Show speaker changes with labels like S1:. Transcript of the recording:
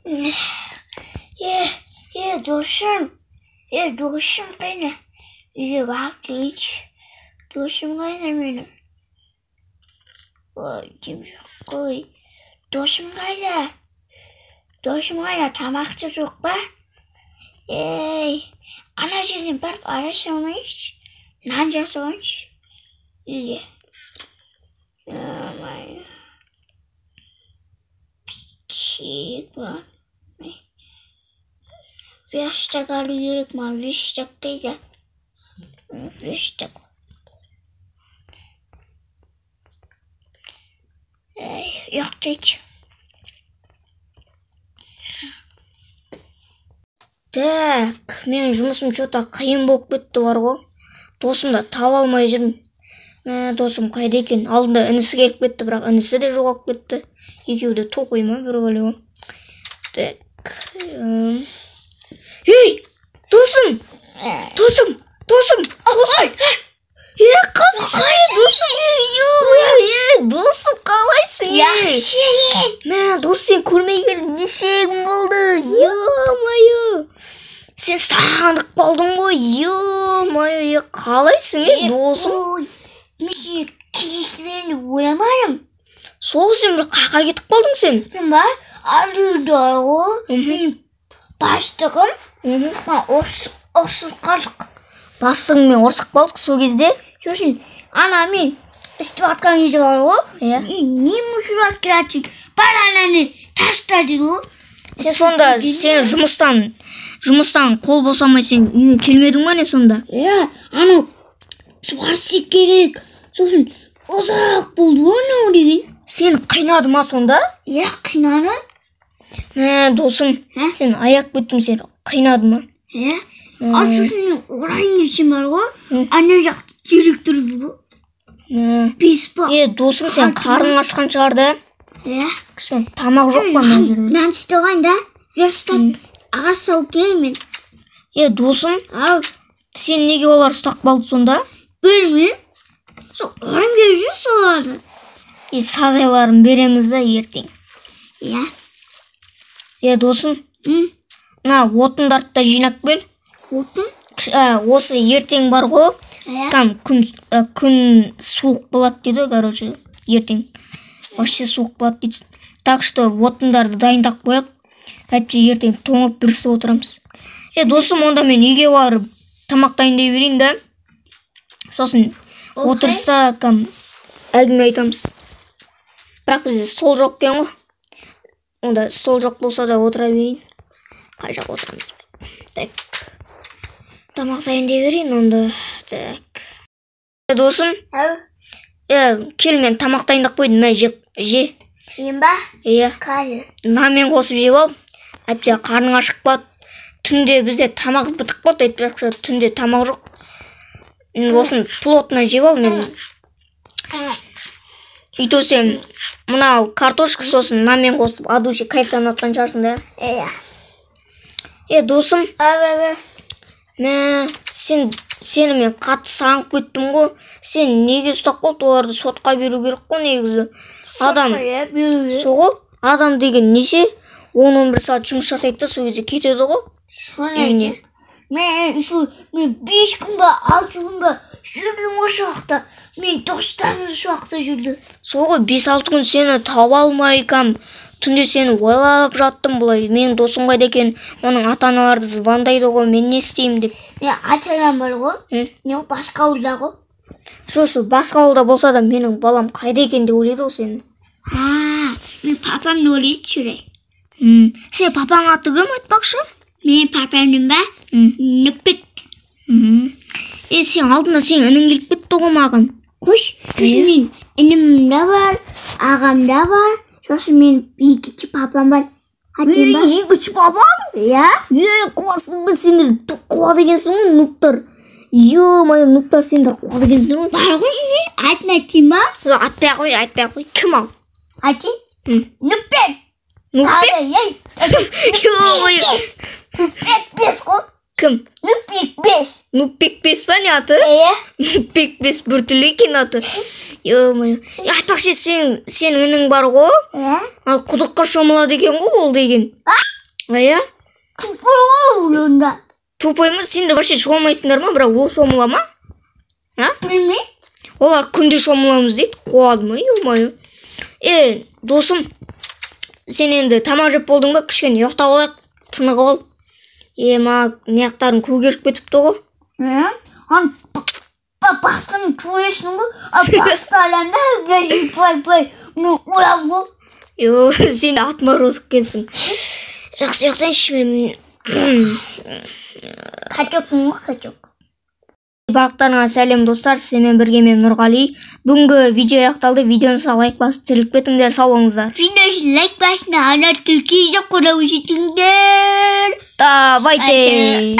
S1: Е, е, досым, е, досым қайда? Үйге барып келейінші. Досым қайда менің? Ой, дем жоқ қой. Досым қайда? Досым қайда? Тамақ та жоқ па? Ей, ана жерден барып ара салмайыншы. Нан жасап алайыншы үйге. Ё-моё. Керек маған. Верстак алу керек маған. Верстак қайда? Верстак. Ей, ұйықтайды.
S2: Так, менің жұмысым че-то қиын болып кетті бар ғой. Досымды таба алмай жүрмін. Мә, досым қайда екен? Алдында інісі келіп кетті, бірақ інісі де жоғалып кетті. Екеуі де тоқи ма бір бәле ғой. Так. Ей, досым! Досым, досым, досым! Е, қалайсың, досым? Е, досым, қалайсың?
S1: Жақсы.
S2: Мә, дос, сен көрмей келіп неше күн болды? Ё-моё! Сен сағынып қалдың ғой, ё-моё, е, қалайсың, е, досым?
S1: Ой, мен сені кездестіремін деп ойламадым.
S2: Сол сен бір қақа кетіп қалдың сен.
S1: Мен ба? Алдыда ғой. Мен бастығым. Маған ұрысып қалдық.
S2: Бастығыңмен ұрысып қалдық сол кезде.
S1: Сосын ана мен істеп жатқан кезде бар ғой.
S2: Иә.
S1: Не мусор келатсың? Бар ананы таста дейді ғой.
S2: Сен сонда сен жұмыстан қол босамай сен үйге келмедің ба не сонда?
S1: Иә, анау сварщик керек. Сосын ұзақ болды ғой анау деген.
S2: Сені қинады ма сонда?
S1: Иә, қинады.
S2: Мә, досым, сен аяп кеттім, сені қинады ма?
S1: Иә. Ал сосын мен орайын десем бар ғой, ана жақта директор жүр ғой.
S2: Мә.
S1: Бес ба?
S2: Е, досым, сен қарның ашқан шығар да?
S1: Иә.
S2: Кішкене тамақ жоқ па мына жерде?
S1: Нан істеп алайын да, верстак ағаш салып келейін мен.
S2: Е, досым,
S1: Ау,
S2: сен неге олар ұстап қалды сонда?
S1: Білмеймін. Сол ұрым келіп жүр соларды.
S2: Е, сазайларын береміз да ертең.
S1: Иә.
S2: Е, досым, мына отындарды да жинап кел.
S1: Отын?
S2: Осы ертең бар ғой.
S1: Иә.
S2: Там күн суық болады дейді ғой, короче, ертең. Вообще суық болады дейді. Так что отындарды дайындап қояйық. Әйтпесе ертең тоңып бүрісіп отырамыз. Е, досым, онда мен үйге барып тамақ дайындай берейін да. Сосын отырыста кәм әңгіме айтамыз. Бірақ бізде стол жоқ екен ғой. Онда стол жоқ болса да отыра берейін. Қай жаққа отырамыз? Так. Тамақ дайындай берейін онда. Так. Е, досым.
S1: Ау.
S2: Е, кел, мен тамақ дайындап қойдым, мә, же.
S1: Жейін ба?
S2: Иә.
S1: Қазір.
S2: Нанмен қосып жеп ал. Әйтпесе қарның ашып қалады. Түнде бізде тамақ бітіп қалды, әйтпесе түнде тамақ жоқ. Осыны плотно жеп ал мен. Өйтіп сен мынау картошка сосын нанмен қосып от души кайфтанып жатқан шығарсың да?
S1: Иә.
S2: Е, досым.
S1: Ау, ау, ау.
S2: Мә, сені мен қатты сағынып кеттім ғой. Сен неге ұстап қалды? Оларды сотқа беру керек қой негізі. Адам
S1: Сотқа беру керек.
S2: Сол ғой, адам деген неше? 10-11 сағат жұмыс жасайды да сол кезде кетеді ғой
S1: Соны
S2: үйіне.
S1: Мен сол, мен 5 күн ба, 6 күн ба жүрдім осы жақта. Мен достарым осы жақта жүрді.
S2: Сол ғой, 5-6 күн сені таба алмай кәм, түнде сені ойлап жаттым былай. Менің досым қайда екен? Оның ата-аналары звондайды ғой, мен не істеймін деп.
S1: Мен ата-анам бар ғой. Мен басқа ауылда ғой.
S2: Жоқ, сол басқа ауылда болса да менің балам қайда екен деп ойлайды ғой сені.
S1: А, мен папамды ойлайды солай.
S2: Сен папаң аты кім айтпақшы?
S1: Менің папамның ба? Нүпбек.
S2: Е, сен алдында сен інің келіп кетті ғой маған.
S1: Қош, сосын мен інім де бар, ағам да бар, сосын мен екінші папам бар. Әкем бар.
S2: Екінші папам?
S1: Иә.
S2: Е, қуасың ба сендер? Қуады екенсің ғой, нуктар. Ё-моё, нуктар сендер қуады екенсіңдер ғой.
S1: Бар ғой, не? Атын айтайын ба?
S2: Жоқ, айтпай ақ қой, айтпай ақ қой. Кім ал?
S1: Айтайын. Нүпбек.
S2: Нүпбек?
S1: Ей,
S2: Ё-моё.
S1: Нүпбек бес қой.
S2: Кім?
S1: Нүпбек бес.
S2: Нүпбек бес па не аты?
S1: Иә.
S2: Нүпбек бес біртүрлі екен аты. Ё-моё. Е, айтпақшы, сенің інің бар ғой?
S1: Иә.
S2: Ал құдыққа шомылады екен ғой ол деген. Иә.
S1: Тупой ғой ол онда.
S2: Тупой ма? Сендер вообще шомылмайсыңдар ма? Бірақ ол шомыла ма? А?
S1: Білмеймін.
S2: Олар күнде шомыламыз дейді. Қуады ма, ё-моё. Е, досым, сен енді тамақ жеп болдың ба? Кішкене ұйықтап алайық, тынығып ал. Е, ма, мына көгеріп кетіпті ғой.
S1: Иә, ана басын көресің ғой, а басты аламын да, былай былай былай, мен ұрамын ғой.
S2: Йо, сен отморозок екенсің. Жақсы, ұйықтайыншы мен.
S1: Качокпын ғой, качок.
S2: Барлықтарыңа сәлем, достар! Сіздермен бірге мен, Нұрғали. Бүгінгі видео аяқталды. Видеоны лайк басып, тіркеліп кетіңдер. Сау болыңыздар.
S1: Видео үшін лайк басына, ана тіркейді, қолдау көрсетіңдер.
S2: Давайте.